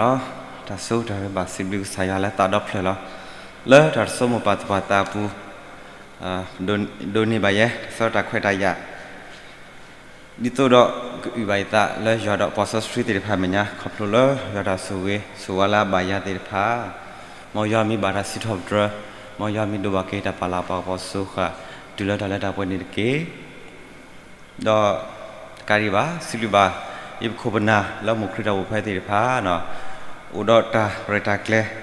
လီၤ. တၢ်ဆိၣ်ဂ့ၤတၢ်ဘျုးဘၣ်စံးဘျုးကစၢ်ယွၤလၢသးဒီဖျၢၣ်လီၤ. လၢတၢ်တစိမိၢ်ပၢ်သပှၢ်သးအပူၤ ဒိးန့ၢ်ဘၣ်ယဲ တၢ်ဆၢတၢ်ခွဲးတၢ်ယာ် ဒ်သိးဒီးကအုၣ်ဘၣ်ယသးလၢယွၤဒီးပှၤစီဆှံသ့ၣ်တဖၣ်အမဲာ်ညါ ခီဖျိလၢယွၤတၢ်ဆိၣ်ဂ့ၤ ဆိၣ်ဝါလၢအဘၣ်ယၤသ့ၣ်တဖၣ်, မ်ယွၤမ့ၢ်ဘၣ်တၢ်စံးထီၣ်ပတြၢၤ, မ်ယွၤမ့ၢ်ဒိးဘၣ်က့ၤတၢ်ပာ်လၤပှၤကပီၤစိဃာ် တုၤလၢတၢ်လၢတၢ်ပှဲၤန့ၣ်တက့ၢ်. ဒီးတကးဒံးဘၣ် စံးဘျုးဘၣ် ယပခိၣ်ပနၢ်လၢမိၢ်ခရံာ်တၢ်အိၣ်ဖှိၣ်သ့ၣ်တဖၣ်, အိၣ်ဒီးတၢ်ရဲၣ်တၢ်ကျဲၤ လၢ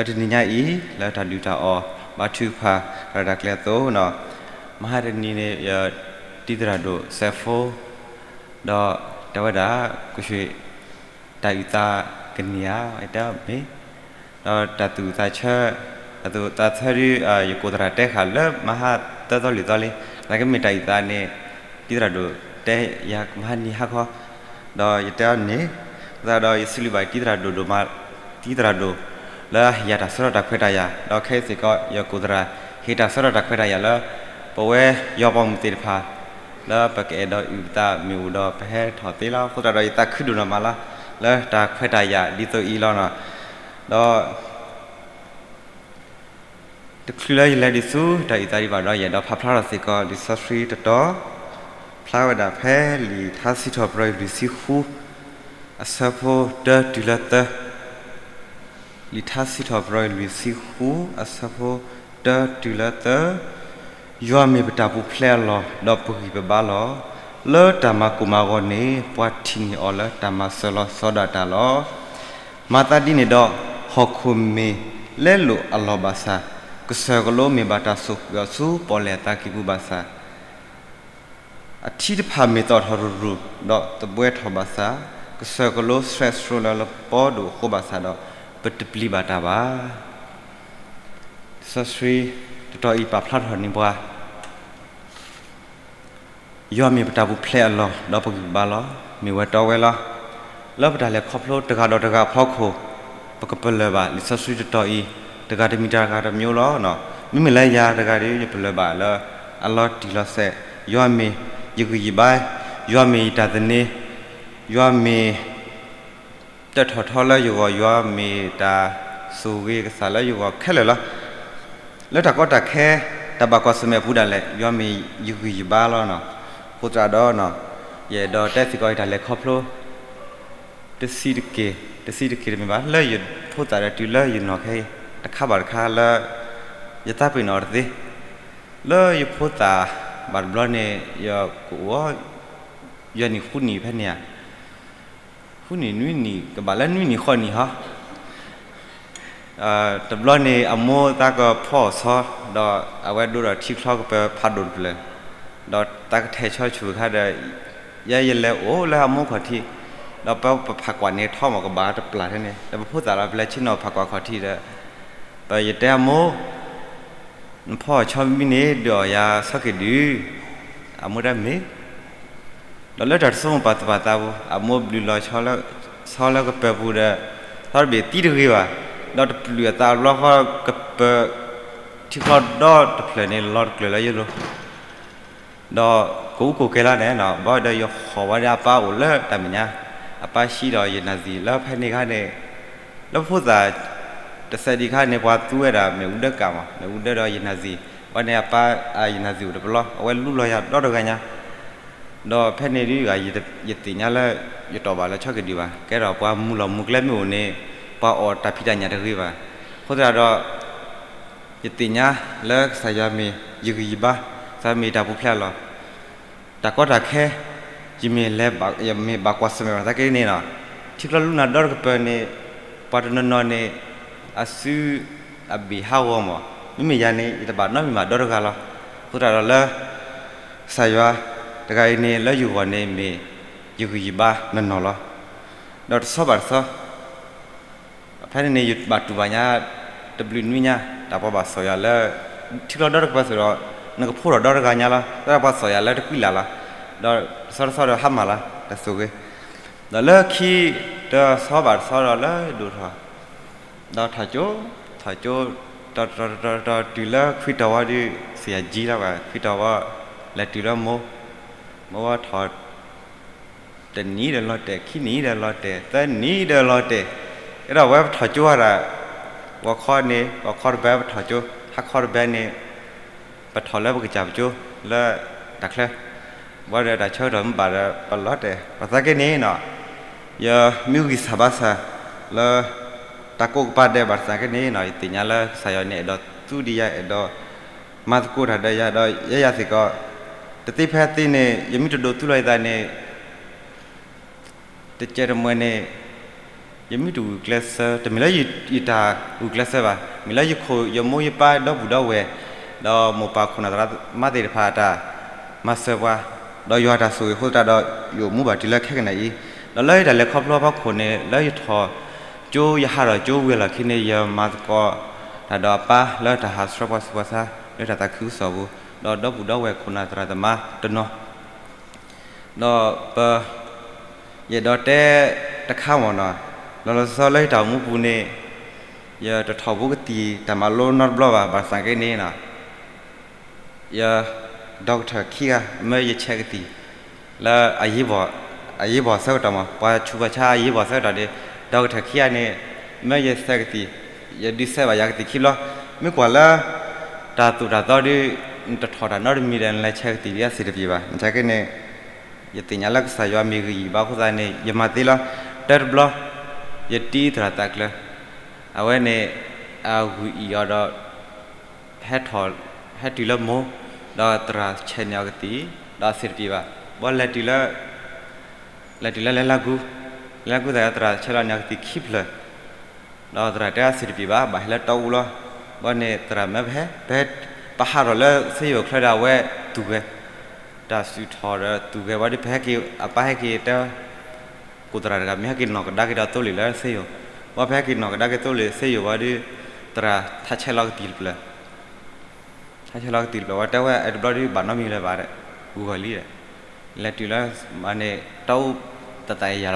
တနံၤညါအံၤ လၢတၢ်ဒုးတၢ်အီၣ် ဘါထုကဖၣ် တၢ်ရဲၣ်တၢ်ကျဲၤအသိး, မဟါတနံၤန့ၣ် ယတံၤသရၣ်ဒိၣ်စဲးဖိ ဒီးတဲဝဲဒၣ် ကဆှ့ တၢ်အုၣ်သးကန့ၢ်ဧါ တဲမ့ၢ် ဒီးတၢ်သူၣ်သးဆၢ တၢ်သူၣ်သးဆၢဒ် ယကိးသရၣ်တဲဃာ်လၢမဟါသၢသီလွံၢ်သီလံ, သနာ်က့မ့ၢ်တၢ်အုၣ်သးန့ၣ် တံၤသရၣ်ဒိၣ်တဲယၤမဟါနံၤဟါခီ, ဒီးယတဲအီၤန့ၣ် သးဒီးယစံးဘျုးဘၣ်တံၤသရၣ်ဒိၣ်ဒိၣ်မး တံၤသရၣ်ဒိၣ် လၢဟ့ၣ်ယၤတၢ်ဆၢထၢၣ်တၢ်ခွဲးတၢ်ယာ်, ဒီးခဲအံၤစ့ၢ်ကီး ယကိးသရၣ် ဟ့ၣ်တၢ်ဆၢထၢၣ်တၢ်ခွဲးတၢ်ယာ်လၢ ပဝဲယွၤပိာ်မုၣ်သ့ၣ်တဖၣ် လၢပကအဲၣ်ဒိးအုၣ်ပသးမ့ၢ်အိၣ်ဒီး ပဟဲထီၣ်သ့လီၤ. အဃိသတးဒီး ယသးခုဒိၣ်နီၢ်မးလီၤ လၢတၢ်ခွဲးတၢ်ယာ်ဒ်သိးအံၤလီၤ. ဒီး တချုးလၢယလဲၤဒံးဆူတၢ်အုၣ်သးဒံးဘၣ်ဒီး ယအဲၣ်ဒိးဖးဖျါထီၣ်စ့ၢ်ကီး လံာ်စီဆှံတတီၤ, ဖျါဝဲဒၣ်ဖဲလံာ်ထါစံးထီၣ်ပတြၢၤ လွံၢ်ဆံဃု အဆၢဖိတၢတုၤလၢသၢ လံာ်ထါစံးထီၣ်ပတြၢၤ လွံၢ်ဆံဃု အဆၢဖိတၢတုၤလၢသၢ, ယွၤမ့ၢ်ပတၢ်ပူၤဖျဲးအလီၢ် ဒီးပဂံၢ်ပဘါလီၤ. လၢတၢ်မၤကိၢ်မၤဂီၤန့ၣ် ပှၤထံၣ်န့ၢ်အီၤလၢတၢ်မၤစၢၤလီၤဆီဒၣ်တၢ်လီၤ. မၤသးဒ်န့ၣ်ဒီး ဟီၣ်ခိၣ်မ့ၢ်လဲလိာ်အလီၢ်ဘၣ်ဆၣ်, ကစၢၢ်ကလိမ့ၢ်ဘၣ်တၢ်ဆိၣ်ဃုာ်အီၤဆူ ပီၣ်လဲၣ်အသးကံၢ်ပူၤဘၣ်ဆၣ် အထံတဖၣ်မ့ၢ်သီၣ်ထီၣ်ရူၤရူၤ ဒီးသဘှဲထီၣ်ဘၣ်ဆၣ်, ကစၢၢ်ကလိဆှဲးဆှိးလၢလပီဒိၣ်အဃိဘၣ်ဆၣ်ဒီး ပတပျံၤဘၣ်တၢ်ဘၣ်. စီဆှံတတီၤအံၤပာ်ဖျါထီၣ်န့ၢ်ပှၤ ယွၤမ့ၢ်ပတၢ်ပူၤဖျဲးအလီၢ် ဒီးပဂံၢ်ပဘါလီၤ. မ့ၢ်ဝဲတီဝဲလီၤ. လၢပတၢ်လဲၤခီဖျိတဂၤဒီးတဂၤအဖီခိၣ် ပကပလၢၢ်ဘၣ်လံာ်စီဆှံတတီၤအံၤ တဂၤတမံၤတဂၤတမံၤလီၤ. မ့မ့ၢ်လၢယၤတဂၤဒီး ယပလၢၢ်ဘၣ်လၢ အလီၤတံၢ်လီၤဆဲး, ယွၤမ့ၢ်ယဂံၢ်ယဘါ, ယွၤမ့ၢ်ယတၢ်သန့ၤ, ယွၤမ့ၢ် တၢ်ထီၣ်ထီလၢယဂီၢ်, ယွၤမ့ၢ်တၢ်ဆိၣ်ဂ့ၤကစၢ်လၢယဂီၢ်ခဲလၢာ်လီၤ. လၢတၢ်ကီတၢ်ခဲ တၢ်ဘၣ်ကွၢ်ဆၢၣ်မဲာ်အပူၤဒၣ်လဲာ် ယွၤမ့ၢ်ယဂံၢ်ယဘါလီၤ. အဃိသတးဒီး ယအဲၣ်ဒိးတဲစ့ၢ်ကီးယတၢ်လဲၤခီဖျိ တဆံးတက့ၢ်, တဆံးတက့ၢ်တမ့ၢ်ဘၣ် လၢယဖိသၣ်ဒီးတုၤလၢယနီၢ်ခဲအံၤ တခါဘၣ်တခါလၢ ယသးပ့ၤနီၣ်တသ့ လၢယဖိသၣ်ဘၣ်တဘျီန့ၣ် ယကအိၣ် ယဲၢ်နံၣ်ဃုနံၣ်ဖဲန့ၣ်ဧါ, ဃုနံၣ်နွံနံၣ် ကဘၣ်လၢနွံနံၣ်ဃိးနံၣ်ဟီ, တဘျီန့ၣ် အမိၢ်သးကဖီအီၣ်ဆီ ဒီးအဝဲဒိဒီးထံချီကပၢၤဖးဒိၣ်တဖျၢၣ်, ဒီးသးကထဲးဆီဆူၣ်အခါဒီး ယဲယလဲၤအိၣ်လၢအမိၢ်ခီၣ်ထံး, ဒီးပပဖးကွၢ်န့ၣ်ထီၣ်မးကဘၣ်တပျၢ်ထဲန့ၣ် ဒီးပဖိသၣ်လီၤ ပလဲၤဆ့ၣ်နီၤဖးကွၢ်ခီၣ်ထံးဒီး ပယတဲအမိၢ် နဖီအီၣ်ဆီမ့ၢ်န့ၣ် ဒုးအီၣ်ယၤဆီက့ၤဒုး, အမိၢ်တဲမ့ၢ်, ဒီးလၢတၢ်တစိမိၢ်ပၢ်သပၢ်သးပူၤ အမိၢ်ဘျုးလီၤဆီလၢ ဆီလၢကပၢၤပူၤဒီး ဆီတဘ့ၣ်သံတဂ့ၤဘၣ်, ဒီးတပျုာ်အသးအဘျီဃီ ကပၢၤထံချီဒီတဖျၢၣ်န့ၣ် လီၤတကျၢၤလၢယလိၤ ဒီးကအိၣ်ကိၢ်ကဲလီၤန့ၣ် ဘၣ်ဒီးယဟီၣ်ဝဲဒၣ်အပၢ်အိၣ်လၢတၢ်မဲာ်ညါ, အပၢ်ဟံးဒီးယနၢ်စံၣ်လၢဖဲန့ၣ်အခါန့ၣ်, လၢဖိသၣ် တစဲးဒံးအခါန့ၣ် ပှၤသူဝဲဒၣ်မ့ၣ်အူဒၢကးမး, မ့ၣ်အူဒၢဒီးယနၢ်စံၣ်, ဝဲန့ၣ်အပၢ် ယနၢ်စံၣ်အိၣ်တပလီ, အဝဲလူလီၤယၤဒီတဂၤညါ ဒီးဖဲန့ၣ်ဒုး ယသ့ၣ်ညါလၢ ယတီၢ်ဘၣ်လၢဆီက့ၤဒုးဘၣ်, ကဲထီၣ်ပှၤမုၢ်လီၢ်မုၢ်ကျဲမ့ၢ်အိၣ်န့ၣ် ပှၤအီၣ်တၢ်ဖံးတၢ်ညၣ်တဂ့ၤဘၣ်. အဃိသတးဒီး ယသ့ၣ်ညါလၢကစၢ်ယွၤမ့ၢ်ယဂံၢ်ယဘါ, ကစၢ်ယွၤမ့ၢ်ယတၢ်ပူၤဖျဲးအလီၢ်, တၢ်ကီတၢ်ခဲ ယမ့ၢ်လဲၤ ယမ့ၢ်ဘၣ်ကွၢ်ဆၢၣ်မဲာ်ဘၣ်သနာ်က့န့ၣ်လီၤ, ထံချီလူနၤဒီတကပၢၤန့ၣ် ပှၤတနီၤနီၤန့ၣ် အစုအဘ့ၣ်ဟးဂီၤမး, မ့မ့ၢ်ယၤန့ၣ် ယတဘၣ်နီတမံၤဘၣ်ဒီတဂၤလီၤ. အဃိသတးဒီးလၢ ကစၢ်ယွၤတဂၤအံၤန့ၣ် လၢယဂီၢ်န့ၣ်မ့ၢ်ယဂံၢ်ယဘါနီၢ်နီၢ်လီၤ. ဒီးတဆီဘၣ်တဆီ ဖဲန့ၣ်န့ၣ် ယဘၣ်တူၢ်ဘၣ်ညါ တဘျုးနွံညါ တၢ်ပှၤဘၣ်စီၣ်ယၤလၢ ထံချီဒီတကပၢၤအသိးဒီး နကဖိထီၣ်ဒီတဂၤညါလီၤ, တၢ်ပှၤစီၣ်ယၤလၢတကွံလၢ်လီၤ. ဒီးတဆီတဆီဒီးဟါမၢ်လီၤ တၢ်ဆိၣ်ဂ့ၤ, ဒီးလၢခံ တဆီဘၣ်တဆီဒီးလၢဒိၣ်ထီၣ် ဒီးထီၣ်ကၠိ ထီၣ်ကၠိ တတုၤလၢခွံတီၤဝီဒုး စယၤကံလီၤဘၣ် ခွံတီၤဝီ လဲၤတုၤလၢမိၢ်, မိၢ်ဝဲထီၣ် တနံၤဒီးလီၤတဲာ် ခံနံၤဒီးလီၤတဲာ် သၢနံၤဒီးလီၤတဲာ်, အဲၣ်ဒိးဝဲပထီၣ်ကၠိဝဲဒၣ် ဂီၤခီန့ၣ် ဂီၤခီတဘဲပထီၣ်ကၠိ, ဟါခီတဘဲန့ၣ် ပထီၣ်လၢပကစၢ်ပကၠိလၢတၢ်ချၢ, ဘၣ်ဒီးတၢ်ဆၢကတီၢ်မ့ၢ်ဘၣ်ဒီး ပလီၤတဲာ် ဘၣ်ဆၣ်က့န့ၣ်နီၤ, ယမ့ၢ်ဂံၢ်စၢ်ဘါစၢ်လၢ တၢ်ကိးကပၤဒဲး ဘၣ်ဆၣ်က့န့ၣ်နီၤ ယသ့ၣ်ညါလၢကစၢ်ယွၤန့ၣ် အဲၣ်ဒိးသူဒံးယၤ အဲၣ်ဒိးမၤသကိးတၢ်ဒီးယၤဒီး ယဲယၤစ့ၢ်ကီး တသ့ဖဲသ့န့ၣ် ယမ့ၢ်တဒိးသူလီၤယသးန့ၣ် တကဲတမှဲန့ၣ် ယမ့ၢ်တဂုာ်ကျဲးစၢး တမ့ၢ်လၢယတၢ်ဂုာ်ကျဲးစၢးဘၣ်, မ့ၢ်လၢယခိၣ်ယမိၢ်ယပၢ်ဒီပုၢ်ဒီဝဲၢ် ဒီးမိၢ်ပၢ်ခိၣ်နၢ်သရၣ်သမါသ့ၣ်တဖၣ်အတၢ်မၤစၢၤပှၤ, ဒီးယွၤတၢ်ဆိၣ်ဂ့ၤအဃိသတးဒီး ယအိၣ်မူဘၣ်တုၤလၢခဲကနံၣ်အံၤ, ဒီးလၢယတၢ်လဲၤခီဖျိအဖီခိၣ်န့ၣ် လၢယထီၣ်ကၠိယဟးထီၣ်ကၠိဝံၤအလီၢ်ခံန့ၣ် ယမၤသကိးတၢ်ဒီးအပၢ်လၢတၢ်ဟးဆှၢပှၤဆူးပှၤဆါ လၢတၢ်သးခုကစီၣ်ပူၤ, ဒီးဒီပုၢ်ဒီဝဲၢ်ခိၣ်နၢ်သရၣ်သမါတနီၤ ဒီးပ ယအဲၣ်ဒိးတဲတခါမ့ၢ်နီၤ, လီၤလီၤဆီဆီလၢယတၢ်အိၣ်မူပူၤန့ၣ် ယတထီၣ်ဘူးကသံၣ်တၢ်မၤလိနီတဘျီဘၣ်, ဘၣ်ဆၣ်က့န့ၣ်နီၤ ယ doctor ခံဂၤ မၢယဆဲးကသံၣ် လၢအရေးပေါ် အရေးပေါ်ဆၢကတီၢ်မး ပှၤဆူးပှၤဆါအရေးပေါ်ဆၢကတီၢ်န့ၣ် doctor ခံဂၤန့ၣ် မၢယဆဲးကသံၣ်, ယဒုးဆဲးဘၣ်ယၤကသံၣ်ခံဘျီ, မ့ၢ်ကွၢ်လၢ တၢ်သိၣ်တၢ်သီဒီး နတထီၣ်တၢ်နီတမံၤဒီး နလဲၤဆဲးကသံၣ်ဒ်အဆင်တပြေဘၣ်. နဆဲးက့န့ၣ် ယသ့ၣ်ညါလၢကစၢ်ယွၤမ့ၢ်ဂံၢ်ယံၤဘၣ်အဃိသတးန့ၣ် ယမၤသ့လီၤ. တၢတဘျီ ယတံသရၣ်သးကျၢၤ, အဝဲန့ၣ် အဂုာ်အံၤအီၤဒီး ဟဲထီၣ် ဟဲတုၤလၢမိၢ်, ဒီးသရၣ်ဆဲးန့ၢ်အီၤကသံၣ် ဒီးအဆင်တပြေဘၣ်. ဘီလဲၤတုၤလၢ လဲၤတုၤလၢလဲၤလၢကူ, လဲၤလၢကူသး သရၣ်ဆဲးလီၤန့ၢ်အီၤကသံၣ်ခံဖျၢၣ်, ဒီးသရၣ်တဲအဆင်တပြေဘၣ် ဘၣ်ဟဲလၢတီအူလီၤ. ဘီန့ၣ် သရၣ်မၢပဟဲ ပဟဲ ပဟးထီၣ်လၢစ့ယိၤချၢဒီး အဝဲသူၣ်ဂဲၤ တၢ်စူၤထီၣ်ဒီးသူၣ်ဂဲၤဝံၤဒီး ပဟဲက့ၤ အပၢ်ဟဲက့ၤတဲ ကိၣ်သရၣ်တဂၤ မ့ၢ်ဟဲက့ၤနီၢ်ကဒါက့ၤဒီးသိလ့ၣ်လၢစ့ယိၤ, ဘီပဟဲက့ၤနီၢ်ကဒါက့ၤသိလ့ၣ်စ့ယိၤဝံၤဒီး သရၣ်ထးဆဲးလီၤကသံၣ်တဖျၢၣ် ထးဆဲးလီၤကသံၣ်တဖျၢၣ်ဝံၤ တဲဝဲအဲတဘျီဒီး ဘၣ်နီတမံၤလၢၤဘၣ်ဒီး ဂုၤဂီၤလံဒီး လဲၤတုၤလၢ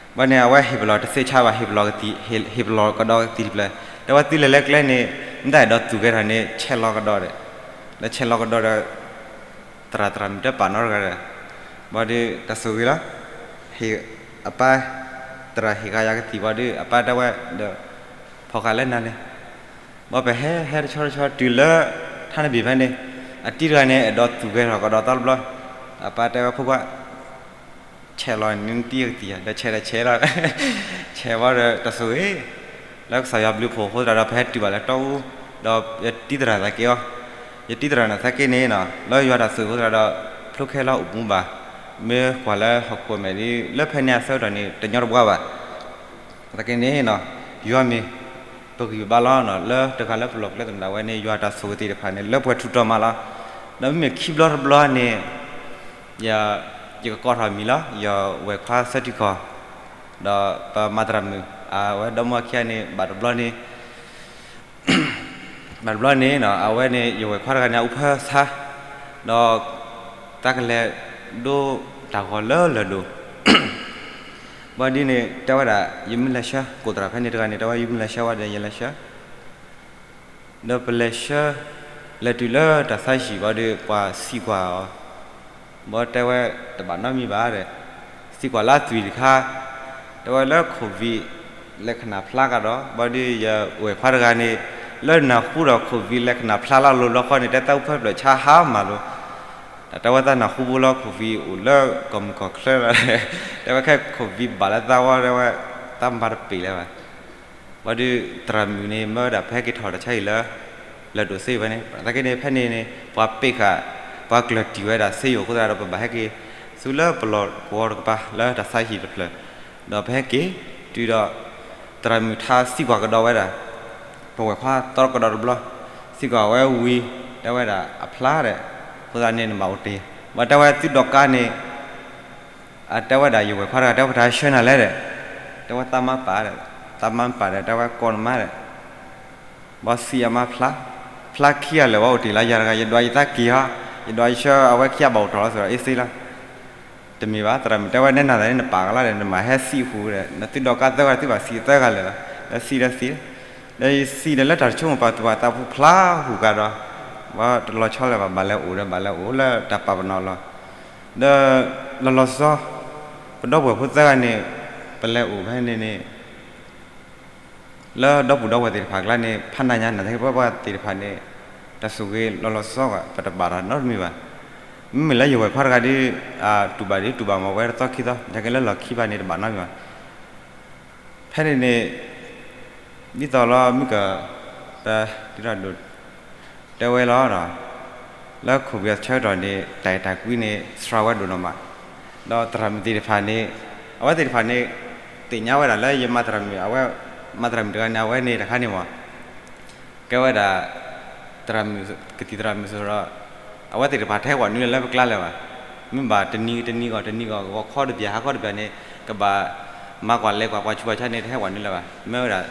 ဘီန့ၣ် တီအူသးသးအံၤယၤလီၤ. ဘီန့ၣ် အဝဲဟ့ၣ်ပလီၢ်တသ့ဆါဘၣ် ဟ့ၣ်ပလီၢ်ကသံၣ် ဟ့ၣ်ပလီၢ်ကဒီးကသံၣ်တဖျၢၣ် တဲဝဲသုလဲၤလၢကျဲန့ၣ် မ့ၢ်တၢ်အဲၣ်ဒိးသူၣ်ဂဲၤထီၣ်န့ၣ် ဆဲးလီၤကဒီးဒီး လၢဆဲးလီၤကဒီးဒီး သရၣ်သရၣ်မုၣ်တပာ်နီတဂၤဒီး ဘီဒီးတၢ်ဆိၣ်ဂ့ၤလီၤ. ဟ့ၣ်အပၢ် သရၣ်ဟ့ၣ်ဃာ်ယၤကသံၣ်ဝံၤဒီး အပၢ်တဲဝဲဒီး ဖီၣ်ဃာ်လၢနၤန့ၣ် ဘီပဟဲဟဲတဆီတဆီတုၤလၢ ထါနဘ့ၣ်ဖဲန့ၣ် အတံၤတဂၤန့ၣ် အဲၣ်ဒိးသူၣ်ဂဲၤထီၣ်ကဒီးသီတဘျီ, အပၢ်တဲဝဲဖိခွါ ဆဲးလီၤန့ၣ်နတံၤကသံၣ်ဧါ ဒီးဆဲးဒီးဆဲးလီၤ, ဆဲးဝံၤဒီးတၢ်ဆိၣ်ဂ့ၤ လၢကစၢ်ယွၤဘျုးဖှိၣ်အဃိသတးဒီး ပဟဲတုၤဘၣ်လၢတီအူ, ဒီးယတံၤသရၣ်သးက့ၤအီၤ, ယတံၤသရၣ်န့ၣ်သးက့ၤန့ၣ်နီၤ လၢယွၤတၢ်ဆိၣ်ဂ့ၤအဃိသတးဒီး ဖျိခဲလၢအအိၣ်မူဘၣ်, မ့ၢ်ကွၢ်လၢဟီၣ်ခိၣ်မဲာ်ဒီး လၢဖဲန့ၣ်အဆၢကတီၢ်န့ၣ် တညီတပှၢ်ဘၣ် သးက့ၤန့ၣ်နီၤ ယွၤမ့ၢ်ပဂံၢ်ပဘါလီၤနီၤ လၢတဂၤလၢပလီၢ်ပကျဲသနၢ်ဝဲန့ၣ် ယွၤတၢ်ဆိၣ်ဂ့ၤသ့ၣ်တဖၣ်န့ၣ် လၢပှဲၤထူးတီၤမးလီၤ. ဒီးမ့မ့ၢ်ခံဘျီတဘျီန့ၣ် ယ ယကကိးထီၣ်မံၤလီၤ ယဝဲၢ်ခွါဆၢထံကီၢ်, ဒီးပမၤသရၣ်မုၣ် အဝဲဒီမါဝၤခံဂၤန့ၣ် ဘၣ်တဘျီန့ၣ် ဘၣ်တဘျီန့ၣ်နီၤ အဝဲန့ၣ် ယဝဲၢ်ခွါတဂၤန့ၣ် အအူဖၢဆါ, ဒီး သးကလဲၤဒိတၢ်ဂီၤလၢလၢၢ်ဒိၣ်, ဘၣ်ဒ်န့ၣ် တဲဝဲဒၣ် ယမ့ၢ်လဲၤဆှၢ ကိၣ်သရၣ်ဖဲန့ၣ်တဂၤန့ၣ် တဲဝဲယမ့ၢ်လဲၤဆှၢဝဲဒီး ယလဲၤဆှၢ ဒီးပလဲၤဆှၢ လဲၤတုၤလၢတၢ်ဆါဟံၣ်ဘၣ်ဒီး ပှၤစံးကွၢ်အီၤ, ဘၣ်တဲဝဲ တဘၣ်နီတမံၤဘၣ်ဒီး စံးကွၢ်လၢအသွံၣ်တခါ, တဲဝဲလၢ COVID လဲၤခနၣ်ဖျါကဒီး ဘၣ်ဒီးယဝဲၢ်ခွါတဂၤန့ၣ် လၢနၢ်ဟူဒီး COVID လဲၤခနၣ်ဖျါလၢအလိၤလီၤဃီန့ၣ် တဲသးအူဖၢဖျၢၣ်ဆါဟါမၢ်လိၤ, တၢ်တဲဝဲသးနၢ်ဟူဘိလၢ COVID အိၣ်လၢကီၢ်မုၢ်ကီၢ်ချၢလီၤ, တဲဝဲခဲ COVID ဘၣ်လၢသးဝဲ တဲဝဲ သးမၤတပ့ၤလၢၤဘၣ် ဘၣ်ဒီးသရၣ်မုၣ်န့ၣ် မၢဝဲဒၣ်ပဟဲက့ၤထီၣ်တၢ်ဆါဟံၣ်လၢ လၢၢ်ဒိၣ်စ့ယိၤဖဲန့ၣ်, သနာ်က့န့ၣ် ဖဲန့ၣ်န့ၣ် ပှၤပ့းဃာ် ပှၤကျၢၢ်တံၢ်ဝဲဒၣ်စ့ယိၤအဃိသတးဒီး ပဘၣ်ဟဲက့ၤ ဆူလၢပလီၢ်ကဝီၤတကပၤ လၢတၢ်ဆါဟံၣ်တဖျၢၣ်, ဒီးပဟဲက့ၤတုၤဒီး သရၣ်မုၣ်ထါစံးကွၢ်ကဒီးဝဲဒၣ် ပဝဲၢ်ခွါသီကဒီးတဘျီ, စံးကွၢ်ဝဲဝံၤ တဲဝဲဒၣ်အဖျါဒီး အဃိသတးန့ၣ်နဘၣ်အိၣ်တ့ၢ်, ဘၣ်တဲဝဲသုဒီးကါန့ၣ် အတဲဝဲဒၣ်ယဝဲၢ်ခွါတဂၤ တဲဝဲပတၢ်ဆှၢနၤလဲၣ်ဒီး, တဲဝဲသးမါပာ်ဒီး, သးမါပာ်ဒီး တဲဝဲကိးနမါဒီး, ဘၣ်စံးအမါဖျါ, ဖျါခံဂၤလၢာ်ဝဲအိၣ်တ့ၢ်လၢယၤတဂၤ ယဒွးယသးက့ၤဟီ, ယဒွးယဆှၢအဝဲခံဂၤဘၣ်အိၣ်ထီၣ်လီၤစ့ၢ်ဒီး အ့စ့လီၤ, တမ့ၢ်ဘၣ် သရၣ်မုၣ်တဲဝဲနဲနၤသးန့ၣ် နပာ်ကလီဒီး နမၤဟဲစံးဟူဒီး နသုဒီးကါသၢဂၤသုဘၣ်စံးသၢဂၤလၢာ်လီၤ, ဒီးစံးဒီးစံး ဒီးယစံးဒီးလၢတၢ်တဆိကမိၣ်ပာ်သူၣ်ပာ်သးပူၤဖျါဟူးကါဒီး, ဘၣ်တလီၤဆီလၢၤဘၣ် ဘၣ်လဲၤအိၣ်ဒီးဘၣ်လဲၤအိၣ်လၢတၢ်ပာ်ပနီၣ်လီၤ, ဒီးလီၤလီၤဆီဆီ ပဒီပုၢ်ဝဲၢ်ဖိသၢဂၤန့ၣ် ပလဲၤအိၣ်ဖဲန့ၣ်န့ၣ် လၢဒီပုၢ်ဒီဝဲၢ်သ့ၣ်တဖၣ်အကျါန့ၣ် ဖးနးညါ နာ်သက့ ပဝဲပှၤသ့ၣ်တဖၣ်န့ၣ် တၢ်ဆိၣ်ဂ့ၤလီၤလီၤဆီဆီ ပတဘၣ်တၢ်နီတမံၤဘၣ်. မ့မ့ၢ်လၢယဝဲၢ်ခွါတဂၤဒီး တူၢ်ဘၣ်ဒ်တူၢ်ဘၣ်မၤဝဲတသီခံသီ နာ်သက့လၢလီၢ်ခံဘၣ်န့ၣ် တဘၣ်နီတမံၤဘၣ်. ဖဲန့ၣ်န့ၣ် ဒ်သိးလီၤမုၢ်က ပ ဒ်သိးဒိၣ် တဲဝဲလီၤ လၢ COVID အဆၢကတီၢ်န့ၣ် တၢ်အဲၣ်တၢ်ကွံန့ၣ် စှၤဝဲဒိၣ်နီၢ်မး, ဒီးသရၣ်မုၣ်သ့ၣ်တဖၣ်န့ၣ် အဝဲသ့ၣ်တဖၣ်န့ၣ် သ့ၣ်ညါဝဲဒၣ်လၢယမၤသရၣ်မုၣ် အဝဲ မၤသရၣ်မုၣ်တဂၤန့ၣ် အဝဲန့ၣ်တခါန့ၣ်မး ကဲဝဲဒၣ် သရၣ်မုၣ် ကသံၣ်သရၣ်မုၣ်စ့ၢ်ကီးဒီး အဝဲသ့ၣ်တဖၣ်တဟဲကွၢ်နုာ်လၢပကျါလၢၤဘၣ်. မ့ၢ်ဘၣ်တနံၤတနံၤဂီၢ်တနံၤဂီၢ် ဂီၤခီတဘျီ ဟါခီတဘျီန့ၣ် ကဘၣ်မၤကွၢ်လဲၤကွၢ်ပှၤဆူးပှၤဆါန့ၣ် တဟဲကွၢ်နုာ်လၢၤဘၣ်. မ့ၢ်ဝဲဒၣ်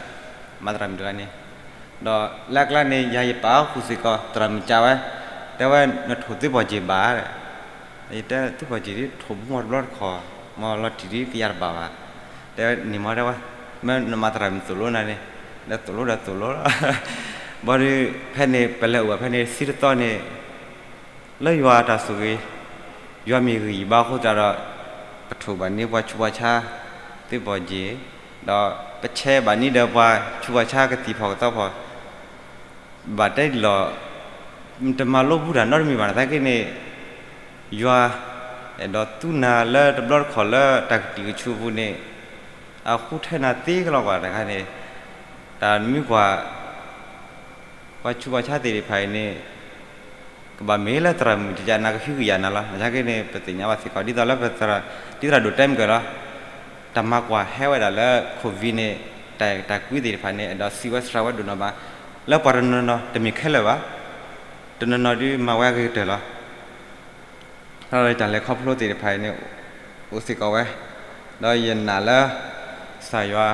မၤသရၣ်မုၣ်တဂၤန့ၣ် ဒီးလၢအကျါန့ၣ် ယၤယပာ်ဃုာ်စ့ၢ်ကီး သရၣ်မုၣ်ကးဝဲ တဲဝဲ နထိၣ်သုပီၢ်က့ၤဘၣ် ယတဲသုပီၢ်က့ၤဒ် ထိၣ်မူမီၢ်တဘျီတခီၣ် မီၢ်လီၤတံၢ်ဒ်ကယၤတဘၣ်ဘၣ်. တဲဝဲန့ၣ်မီၤ တဲဝဲ မ့ၢ်နမၤသရၣ်မုၣ်သိၣ်လိနၤန့ၣ် ဒီးသိၣ်လိဒီးသိၣ်လိလီၤ. ဘၣ်ဒီး ဖဲန့ၣ် ပလဲၤအိၣ်ဘၣ်ဖဲန့ၣ် ဆံတသီန့ၣ် လၢယွၤအတၢ်ဆိၣ်ဂ့ၤ ယွၤမ့ၢ်ဂံၢ်ယံၤဘါအဃိသတးဒီး ပထိၣ်ဘၣ်န့ၢ်ပှၤဆူးပှၤဆါ သုပီၢ်က့ၤ ဒီးပဆဲးဘၣ်န့ၢ်ဒီးပှၤဆူးပှၤဆါကသံၣ်ဖီၣ်ကသီဖီၣ် ဘၣ်တဲလီၤ တမၤလိဘူးတၢ်နီတမံၤဘၣ် နာ်သက့န့ၣ် ယွၤ အဲၣ်ဒိးသူနၤလၢတဘျီတခီၣ်လၢတၢ်ကတုာ်ကဆူးအပူၤန့ၣ် အဃုထၢနၤသ့ကလီၤကွၢ်တခါန့ၣ် တၢ်မ့ၢ်ကွၢ် ပှၤဆူးပှၤဆါသ့ၣ်တဖၣ်အံၤန့ၣ် ကဘၣ်မ့ၢ်လၢသရၣ်မုၣ်တကးနၤကဟုကယာ်နၤလီၤ. နာ်သက့န့ၣ် ပသ့ၣ်ညါဘၣ်စ့ၢ်ကီး ဒ်သိးလၢပသရၣ် ဒ်သရၣ်ဒိၣ်တဲမ့ၢ်ကၢၢ်လီၤ တၢ်မၤကွၢ်ဟဲဝဲဒၣ်လၢ COVID န့ၣ် တၢ်အဲၣ်တၢ်ကွံသ့ၣ်တဖၣ်န့ၣ် အဲၣ်ဒိးစံးဝဲစှၤဝဲဒိၣ်နီၢ်မး လၢပှၤတနီၤနီၤ တမ့ၢ်ခဲလၢာ်ဘၣ် တနီၤနီၤဒုးမၤဝဲအဂ့ၤကတၢၢ်လီၤ. တၢ်လဲၤခီဖျိသ့ၣ်တဖၣ်အံၤန့ၣ် အိၣ်စ့ၢ်ကီးဝဲ, ဒီးယနာ်လၢ ကစၢ်ယွၤ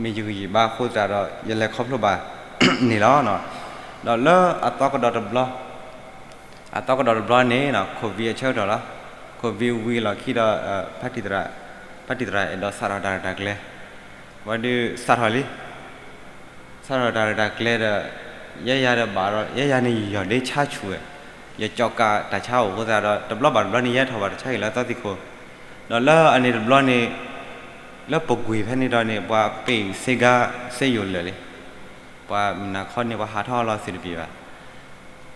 မ့ၢ်ယဂံၢ်ယဘါအဃိသတးဒီး ယလဲၤခီဖျိဘၣ်န့ၣ်လီၤ. ဒီးလၢအသီကဒီးတဘျီ အသီကဒီးတဘျီန့ၣ် COVID အဆၢကတီၢ်လီၤ. COVID ဝံၤလီၢ်ခံဒီး ဖါတံၢ်သရၣ် ဖါတံၢ်သရၣ်အဲၣ်ဒိးစးထီၣ်တၢ်ရဲၣ်တၢ်ကျဲၤ, ဝံၤဒီးစးထီၣ်လံ စးထီၣ်တၢ်ရဲၣ်တၢ်ကျဲၤဒီး ယဲယၤဒီးဘၣ်ဒီး ယဲယၤန့ၣ်ယယီၢ်ဒ့ဆါဆူၣ်ဝဲ, ယကၠီကးတၢ်ဆါအိၣ်အဃိသတးဒီး တဘျီဘၣ်တဘျီန့ၣ် ယဟဲထီၣ်ဘၣ်တၢ်ဆါဟံၣ်လၢအသီသံၣ်ခိၣ်, ဒီးလၢအန့ၣ်တဘျီန့ၣ် လၢပူၤကွံာ်ဖဲန့ၣ်ဒီးန့ၣ် ပှၤပ့ၢ်စ့ကၤစ့ယိာ်လၢာ်လံ, ပှၤမုၢ်နၤခီန့ၣ် ပှၤဟးထီၣ်လီၤသ့ၣ်တပ့ၤဘၣ်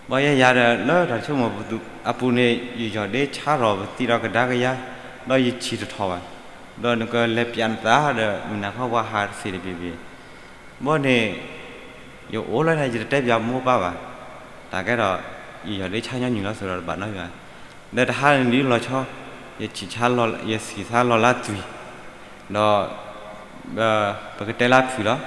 ဘၣ်ယဲယၤဒီး လၢတၢ်ဆိကမိၣ်အပူၤန့ၣ် ယယီၢ်ဒ့ဆါထီၣ်ပသံဒီးကဒါကယၤ, ဒီးယဆံၣ်တထီၣ်ဘၣ်, ဒီးနကလဲၤပျးနသးဒီး မုၢ်နၤခီပှၤဟးသ့ၣ်တပ့ၤပ့ၤ, ဘၣ်န့ၣ် ယအိၣ်လၢန့ၣ် ယတတဲပျးမိၢ်ပၢ်ဘၣ်, တၢ်ကဲထီၣ် ယယီၢ်ဒ့ဆါညီနုၢ်လီၤ စိၤဒီးတဘၣ်နီတမံၤဘၣ်, ဒီးတဟါန့ၣ်ဒ်လီၤဆီ, ယဆံၣ်ဆါလီၤ ယဆံၣ်ဆါလီၤလၢသွံၣ်, ဒီး ပကတဲလၢဖုၣ်လီၤ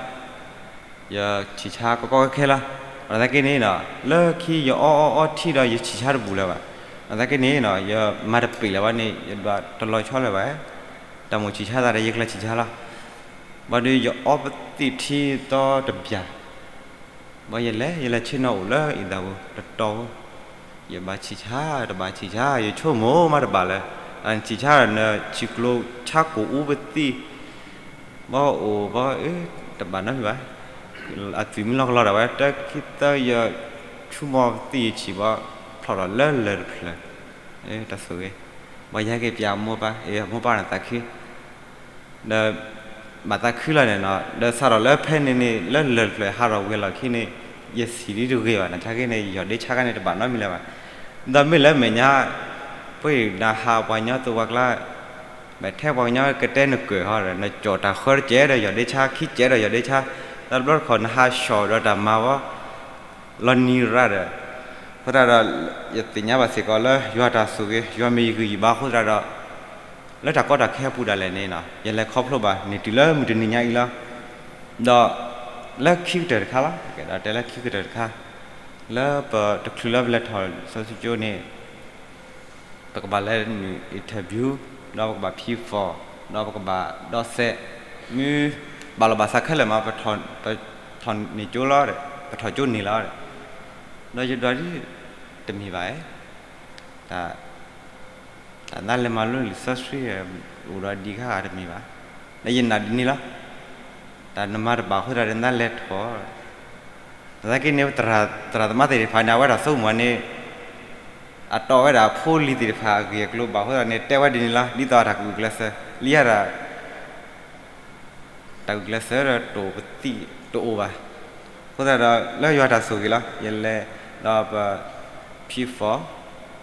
ယဆံၣ်ဆါကီကီခဲခဲလီၤ. နာ်သက့န့ၣ် လၢခံယအီအီအီထံဒီးယဆံၣ်ဆါတဘူၣ်လၢၤဘၣ်. နာ်သက့န့ၣ် ယမၤတပ့ၤလၢၤဘၣ်န့ၣ် ယဒွးတလီၤဆီလၢၤဘၣ်. တၢ်မိၣ်ဆံၣ်ဆါသးဒီးယကျဲဆံၣ်ဆါလီၤ. ဘၣ်ဒီးယအီပသံၣ်ထံသီတဘျၢ် ဘၣ်ယလဲၤ ယလဲၤဆ့ၣ်နီၤအိၣ်လၢအံၤသးပူၤ တတီၤဧိၤ, ယဘၣ်ဆံၣ်ဆါ တဘၣ်ဆံၣ်ဆါ ယဆိကမိၣ်မးတဘၣ်လၢၤ, နဆံၣ်ဆါဒီးနဆံၣ်ကျိၤဆါကိာ်အူပသံၣ် ဘၣ်အိၣ်ဘၣ်အၢ တဘၣ်နီတမံၤဘၣ်, အသွံၣ်မ့ၢ်လီၤကလီၤဒၣ်ဝဲ တၢ်ခံသၢယဆူမီၤပသံၣ်ယဆံၣ်ဘၣ် ဖျီၣ်ထီၣ်လၢလၢၢ်တဖျၢၣ်, တၢ်ဆိၣ်ဂ့ၤ, ဘၣ်ယဲက့ၤပျးမိၢ်ပၢ် အမိၢ်ပၢ်န့ၣ်သးခု ဒီး ဘၣ်သးခုလီၤန့ၣ်နီၤ ဒီးစးထီၣ်လၢဖဲန့ၣ်န့ၣ် လၢလၢၢ်တဖျၢၣ်ဟးထီၣ်ဝံၤအလီၢ်ခံန့ၣ် ယဆံၣ်ဒ်တဂ့ၤဘၣ် နာ်သက့န့ၣ် ယယီၢ်ဒ့ဆါခါန့ၣ် တဘၣ်နီတမံၤလၢၤဘၣ်. ဒီးမ့ၢ်လၢမဲာ်ညါ ပှၤနဟးပှၤကညီသိးပှၤကျါ ဘၣ်ထဲပှၤကညီကတဲနကၢၢ်ဟီဒီး နကၠီၣ်တၢ်ဃၢတကဲးဒီးယီၢ်ဒ့ဆါ ခံကဲးဒီးယီၢ်ဒ့ဆါ, ဒီးတဘျီတခီၣ်နဟးဆှီၣ်ဒီးတၢ်မၤဝဲ လီၤနံၤရၣ်ဒီး အဃိသတးဒီး ယသ့ၣ်ညါဘၣ်စ့ၢ်ကီးလၢယွၤတၢ်ဆိၣ်ဂ့ၤ ယွၤမ့ၢ်ယဂံၢ်ယဘါအဃိသတးဒီး လၢတၢ်ကီတၢ်ခဲအပူၤဒၣ်လဲာ်န့ၣ် ယလဲၤခီဖျိဘၣ်န့ၣ်တုၤလၢမုၢ်တနံၤညါအံၤလီၤ. ဒီးလၢခံကတၢၢ်တခါလီၤ, ကဲဒီးတဲလၢခံကတၢၢ်တခါ လၢပတချုးလၢပလဲၤထီၣ်စီဆှံကၠိန့ၣ် ပကဘၣ်လဲၤနုာ် interview ဒီးပကဘၣ်ဖံးဖီၣ် ဒီးပကဘၣ်ဒီးစဲး မ့ၢ်ဘၣ်လီၤဘၣ်စးခဲလၢာ်မး ပထီၣ်န့ၢ်ကၠိလီၤ, ပထီၣ်ကၠိန့ၣ်လီၤ. ဒီးယဒွးဒ် တမ့ၢ်ဘၣ်, တၢ် တၢ်နါလဲၤမၤလိလံာ်စီဆှံ အိၣ်ဒီးဒံးခါဂၤတမ့ၢ်ဘၣ်. ဒီးယနာ်ဒ်န့ၣ်လီၤ. တၢ်နမၤတဘၣ်အဃိသတးဒီးနါလဲၤထီၣ် နာ်သက့န့ၣ် သရၣ်သမါသ့ၣ်တဖၣ်န့ၣ် အဝဲဒၣ်ဆိကမိၣ်န့ၣ် အတီၢ်ဝဲဒၣ်အဖိအလံၤသ့ၣ်တဖၣ်အဂ့ၢ်အကျိၤဘၣ်အဃိသတးန့ၣ် တဲဝဲဒ်န့ၣ်လီၤ. ဒ်သိးအတၢ်ကူၣ်ကျဲးစၢး လံယၤဒၣ် တၢ်ဂုာ်ကျဲးစၢးဒီးတအိၣ်ပသံၣ်တအိၣ်ဘၣ်. အဃိသတးဒီးလၢယွၤတၢ်ဆိၣ်ဂ့ၤလီၤ. ယလဲၤဒီးပ ဖံဖီၣ်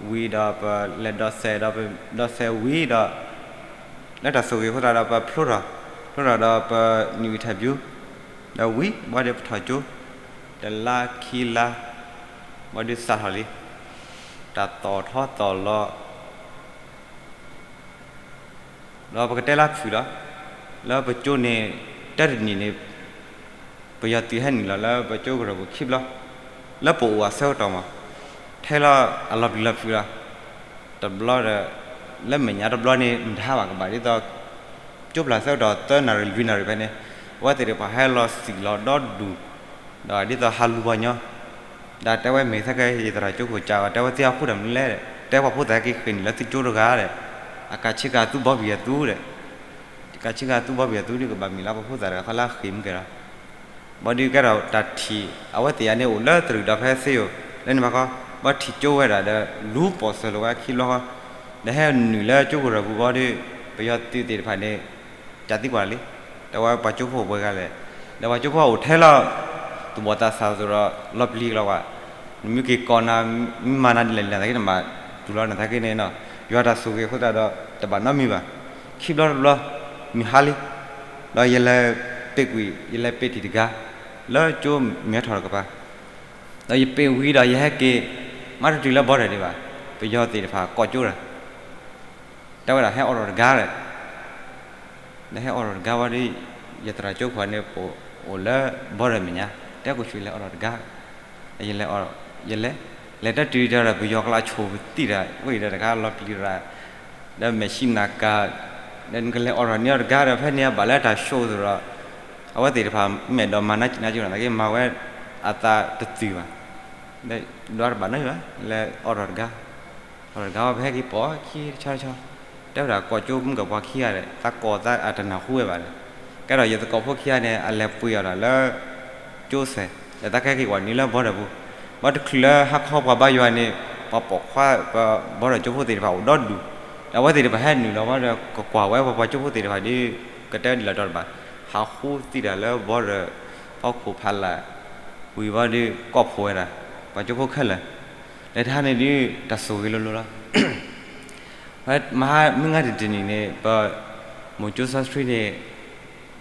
ဝံၤဒီးပလဲၤဒိးစဲးဒီးပဒိးစဲးဝံၤဒီး လၢတၢ်ဆိၣ်ဂ့ၤအဃိသတးဒီးပဖျိထီၣ်, ဖျိထီၣ်ဒီးပနံၣ်ဝံၤထၢၣ်ဘျူး, ဒီးဝံၤဘၣ်ဒီးပထီၣ်ကၠိ တလါခံလါ ဘၣ်ဒီးစးထီၣ်လံ တၢ်သီၣ်ထီသီၣ်လီၤ ဒီးပကတဲလၢဖုၣ်လီၤ. လၢပကၠိန့ၣ် တၢတနံၣ်န့ၣ် ပယီၤသုးဟဲနုာ်လီၤလၢပကၠိကရၢၢ်ပူၤခံဘျီ လၢပအိၣ်အဆၢကတီၢ်မး ထဲလီၤအလီၤပျံၤလီၤဖုးလီၤ. တဘျီဒီး လၢမဲာ်ညါတဘျီန့ၣ် မတဟါဘၣ်ကဘၣ်ဒ်သိး ကၠိဖျါဆၢကတီၢ်သၢနၣ်ရံၣ်လွံၢ်နၣ်ရံၣ်ဖဲန့ၣ် အဝဲသ့ၣ်တဖၣ်ဟဲလီၤစံၣ်လီၤဒီဒူၣ် ဒီးဒ်သိးဟးလူၤပှၤညီ ဒီးတဲဝဲမ့ၢ်သကဲ ယသရၣ်ကၠိခိၣ်ကးအီၤ တဲဝဲသ့ၣ်အီၣ်ဖှိၣ်တၢ်မနုၤလဲၣ်, တဲပှၤဖိသၣ်က့ၤဃ့ၢ်နုာ်လၢသုကၠိတဂၤဒီး အကးဆ့ကၤသူဘီဘံၣ်အသူဒီး ကးဆ့ကၤသူဘီဘံၣ်အသူဒီးကဘၣ်မ့ၢ်လၢပှၤဖိသၣ်တဂၤဃီလၢအဃ့ၢ်မုၢ်ကဲၤလီၤ. ဘၣ်ဒီးကဲထီၣ်တၢ်ထံၣ် အဝဲသ့ၣ်အံၤန့ၣ်အိၣ်လၢတရူးဒီးဖဲသ့ယိာ် လၢန့ၣ်ဘၣ်ခီ ဘၣ်ထံၣ်ကၠိဝဲဒၣ်ဒီး လူၤပိာ်စၢၤလီၤဝဲခံဘျီဃီ ဒီးဟဲနုာ်လၢကၠိကရၢၢ်ပူၤဘၣ်ဒီး ပယီၤသုးသ့ၣ်တဖၣ်န့ၣ် ကးသံကွၢ်လံ, တဲဝဲပှၤကၠိဖိအိၣ်ပှဲၤဂၤလဲၣ်, ဒီးပှၤကၠိဖိအိၣ်ထဲလီၤ သူၣ်ဘီၣ်သးစၢ်သိးဒီး လီၤပျံၤကလီၤဝဲ, နမ့ၢ်က့ၤကိးနၤ မ့ၢ်မၤနၤဒ်လဲၣ်လဲၣ်သက့န့ၣ် မၤတူၢ်လီၤနသးက့န့ၣ်နီၤ, ယွၤတၢ်ဆိၣ်ဂ့ၤအဃိသတးဒီး တဘၣ်နီတမံၤဘၣ်, ခံဘျီတဘျီ မုၢ်ဟါလံ, ဒီးယလဲၤပ့ၢ်ကွံာ် ယလဲၤပ့ၢ်ထံၣ်တဂၤ လၢကၠိမဲထီၣ်တကပၤ ဒီးယပ့ၢ်ဝံၤဒီးယဟဲက့ၤ မၤတတုၤလၢဘီဒၢးဒံးဘၣ်, ပယီၤသ့ၣ်တဖၣ်ကိးကၠိဒီး တဲဝဲဒၣ်ဟဲအိးထီၣ်တဂၤဒီး ဒီးဟဲအိးထီၣ်တဂၤဝံၤဒီး ယသရၣ်ကၠိခိၣ်န့ၣ် ပအိၣ်လၢဘီဒၢးမဲာ်ညါ တဲကိးဆူလဲၤအိးထီၣ်တဂၤ, ယလဲၤ ယလဲၤ လဲၤတၢ်တုၤဒီး ပယီၤကျါဆိၣ်ပသံၣ်တၢ် ဝဲအံၤဒီးတခါလီၤပျံၤရၣ် ဒီးမဲာ်ဆံးနၤကၤ ဒီးနကလဲၤအိးထီၣ်န့ၢ်အီၤတဂၤဒီး ဖဲန့ၣ်အဘၣ်လၢတၢ်ဆိၣ်သိးဒီး အဝဲသ့ၣ်တဖၣ်မဲာ်ဒီးမၤနၢ်စံးနၢ်က့ၤနၤသးက့ မၤဝဲအသးတတုၤဘၣ်, ဒီးတဘၣ်နီတမံၤဘၣ် လဲၤအိးထီၣ်တဂၤ အိးထီၣ်တဂၤဝံၤ ပဟဲက့ၤပိာ်ခံတဆီတဆီ, တဲဝဲဒၣ်ကိးကၠိမုၢ်ကပှၤခံဂၤဒီး သးကိးသးအတနၢ်ဟူဝဲဘၣ်ဒီး, ကဲဒီးယသကိးဖိခံဂၤန့ၣ် အလဲၤပှ့ၤအီၤဒီးလၢ ကၠိစဲး ဒီးသးကဟဲက့ၤကွၢ်နုာ်လၢဘီဒၢးပူၤ, ဘၣ်တချုးလၢဟါခီပှၤဘါယွၤန့ၣ် ပှၤပိာ်ခွါ ပှၤဘီဒၢးကၠိဖိသ့ၣ်တဖၣ်အိၣ်ဒီဒူၣ်, ဒီးအဝဲသ့ၣ်တဖၣ်ဟဲနုာ်လီၤဘၣ်ဒီး ကကွၢ်ဝဲပှၤပှၤကၠိဖိသ့ၣ်တဖၣ်ဒီး ကတဲဒ်လဲၣ်တီတဘၣ်, ဟးဃုသံၣ်တၢ်လၢဘီဒၢး ဖီခိၣ်ဖးလၢ် ဝံၤဘၣ်ဒီး ကိးဖှိၣ်ဝဲဒၣ် ပှၤကၠိဖိခဲလၢာ်, လၢတၢ်န့ၣ်ဒုး တၢ်ဆိၣ်ဂ့ၤလိၤလိၤလီၤ. မဟါမုၢ်ငါတနံၤန့ၣ် ပမိၢ်ကၠိစီဆှံန့ၣ်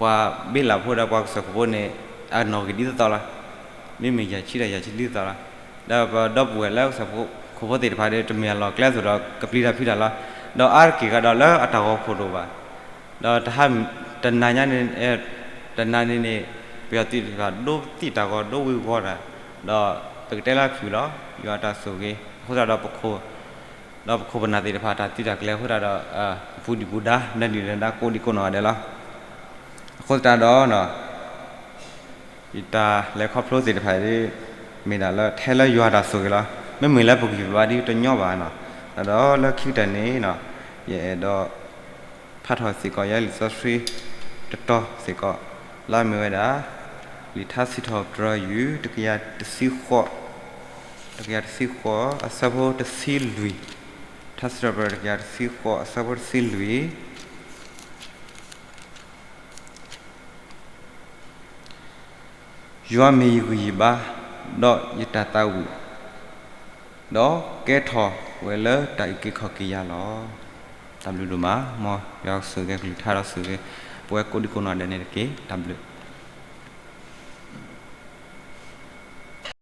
ပှၤဘ့လၢ်ဖိဒီးပှၤကစၢၢ်ခိၣ်ဖိန့ၣ် အနီၣ်ဂံၢ်ဒ်သိးသိးလီၤ. မ့မ့ၢ်ယဲၢ်ဆံဒီးယဲၢ်ဆံဒ်သိးလီၤ. ဒီးပဒီပုၢ်ဝဲၢ်လၢကစၢၢ်ခိၣ်ဖိသ့ၣ်တဖၣ်ဒီး တမ့ၢ်အလီၢ်ကျဲသိးဒီး ကပျံၤတၢ်ဖုးတၢ်လီၤ. ဒီးအါတက့ၢ်ကဒီးလၢအတၢ်ဂီၤခိၣ်တအိၣ်ဘၣ် ဒီးတဟါ တနၤညါန့ၣ် တနၤန့ၣ်န့ၣ် ပယီၤသုးတဖၣ်ဒိသံၣ်တၢ်ဂီၤဒိဝံၤဂီၤတၢ်, ဒီးပကတဲလၢဖုၣ်လီၤ ယွၤတၢ်ဆိၣ်ဂ့ၤ အဃိသတးဒီးပခိၣ် ဒီးပခိၣ်ပနၢ်သ့ၣ်တဖၣ်တၢ်သုးတၢ်ကျဲၤအဃိသတးဒီး ပူၤဒံၣ်ပူၤဒါ နၢၤဒံၣ်နၢၤဒါကိးဒံကိးနီၢ်ဂၤဒဲးလီၤ. အဃိသတးဒီး ယတၢ်လဲၤခီဖျိသ့ၣ်တဖၣ်အံၤ မ့ၢ်ဒၣ်လၢထဲလၢယွၤတၢ်ဆိၣ်ဂ့ၤလီၤ. မ့မ့ၢ်လၢပဂံၢ်ပဘါဒ်တညီဘၣ်နီၤ, ဒီးလၢခံကတၢၢ်န့ၣ် ယအဲၣ်ဒိး ဖးထီၣ်စ့ၢ်ကီး ယဲလံာ်စီဆှံ တတီၤစ့ၢ်ကီး လၢအမ့ၢ်ဝဲဒၣ် လံာ်ထါစံးထီၣ်ပတြၢၤယုၢ် တကယၤတဆံဃိး, တကယၤတဆံဃိး အဆၢဖိတဆံလွံၢ်, ထါစံးထီၣ်ပတြၢၤ တကယၤတဆံဃိး အဆၢဖိတဆံလွံၢ် ယွၤမ့ၢ်ယဂံၢ်ယဘါ, ဒီးယတၢ်သးဝံၣ်, ဒီးကဲထီၣ်ဝဲလၢတၢ်အုၣ်က့ၤခီၣ်က့ၤယၤလီၤ. တၢ်ဘျုးဒိၣ်မး, မ်ယွၤဆိၣ်ဂ့ၤကလုၢ်ကထါဒီးဆိၣ်ဂ့ၤ ပဝဲကိးဒံကိးနီၢ်ဒဲးန့ၣ်တက့ၢ်. တၢ်ဘျုး.